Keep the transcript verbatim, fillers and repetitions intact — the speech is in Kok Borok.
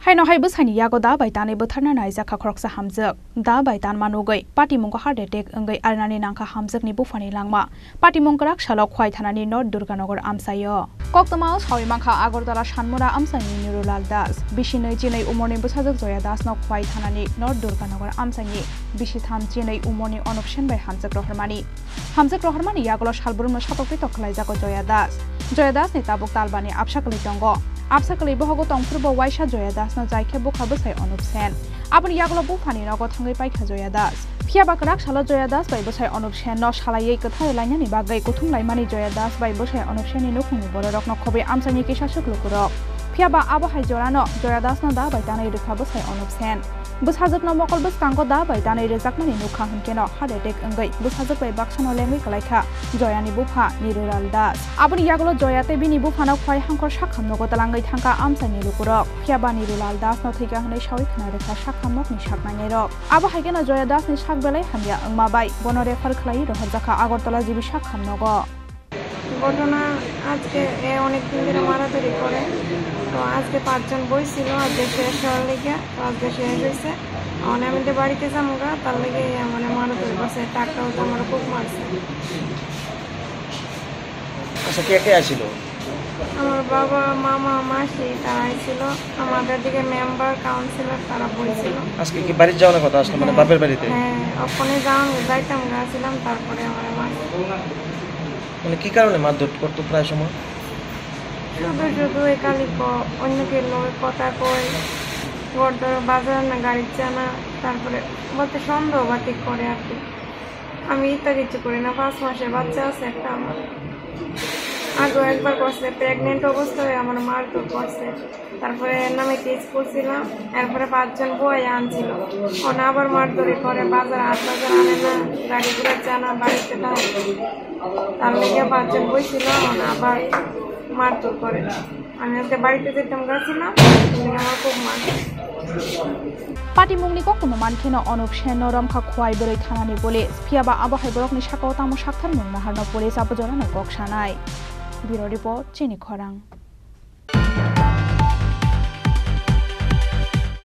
Haino hai bwsaini yago da bai tanwi bwtharna naijakha khoroksa hamjwk. Da bai tanma nugwi patimungo heart attack wngwi arnani nangkha hamjwkni buphani langma. Patimung kwrak salo Khwai thanani North Durganagar amchaio. Koktwmao sawi mankha Agartala Sanmura amchaini Nirulal Das. Bisi nwi chinwi umorni bwsajwk Joya Dasno Khwai thanani North Durganagar amchaini bisi tham chinwi umorni onopsen bai hamjwk rohormani. Hamjwk rohormani yagulo salbrumno satokpito khlaijago Joya Das. Joya Dasni tabuk talbani absa kwlwi tongo. Absa kwlwi bohogo tongphuru bo waisa Joya Dasno jaikhe bukha bwsai Anup Sen. Aboni yagulo buphani nogo thangwi paikha Joya Das. Phiyaba kwrak salo Joya Das bai bwsai Anup Senno salaiwi kwthai lainani bagwi kuthum laimani Joya Das bai bwsai Anup Senni nukhungni bororokno khobwi amchaini kisa swk lukurok. Phiyaba abo hai jorano Joya Dasno da bai tanwi rwkha bwsai Anup Sen. Bwsajwkno mokol bwskango da bai tanwi rwjakmani nukha hwnkhe no heart attack wngwi bwsajwk bai baksano lengwi kwlaikha Joyani bupha Nirulal Das. Aboni yagulo Joya tei bini buphano Khwai hangkhor sakham nogo twlangwi thangkha amchaini lukurok. Phiyaba Nirulal Dasno thwikha hwnwi sawi khna rwkha sakham nokni saknainairok. Abo hai kheno Joya Dasni sak belai hamya wngma bai bono refer khlaiwi rohorjakha Agartala G B sakham nogo. ঘটনা আজকে এ অনেক দিন ধরে মারাধরি করে। তো আজকে পাঁচজন বই ছিল, আজকে শেষ হওয়ার লেগে, তো আজকে শেষ হয়েছে। মানে আমি তো বাড়িতে যাবো গা, তার লেগে মানে মারাধরি করছে, টাকটাও তো আমার খুব মারছে। আচ্ছা, কে কে আসিল? আমার বাবা, মামা, মাসি তারা আইছিল। আমাদের দিকে মেম্বার, কাউন্সিলর তারা বইছিল। আজকে কি বাড়ির যাওয়ার কথা আসলে, মানে হ্যাঁ। বাপের বাড়িতে? হ্যাঁ, ওখানে যাওয়ান, যাইতাম গেছিলাম, তারপরে আমার মাসি। মানে কি কারণে মারধর করতো প্রায় সময়? শুধু শুধু একালি ক-, অন্য কেউ লগে কথা কয়, ঘর ধরো বাজার না গাড়ির জানা, তারপরে বলতে সন্দেহ বাতি করে আর কি। আমি তো কিচ্ছু করি না, পাঁচ মাসের বাচ্চা আছে একটা আমার। আগেও একবার করছে, প্রেগনেন্ট অবস্থায় আমার মারধর করছে। তারপরে এর নামে কেস করছিলাম, এরপরে পাঁচজন বই আনছিল। ওনা আবার মারধরি করে, বাজার আট বাজার আনে না, গাড়ি ঘোড়া জানা বাড়িতে থাকে। তার লেগে পাঁচজন বই ছিল, ওনা আবার মারধর করে। আমি আজকে বাড়িতে যেতাম গেছিলাম, কিন্তু আমার খুব মার। Patimungni koktwma mankheno Anup Senno romkha Khwai bwrwi thanani police, phiyaba abo hai borokni sakao tamo saktharmung naharno police abo jorano kok sanai. Bureau report, Chini Khorang.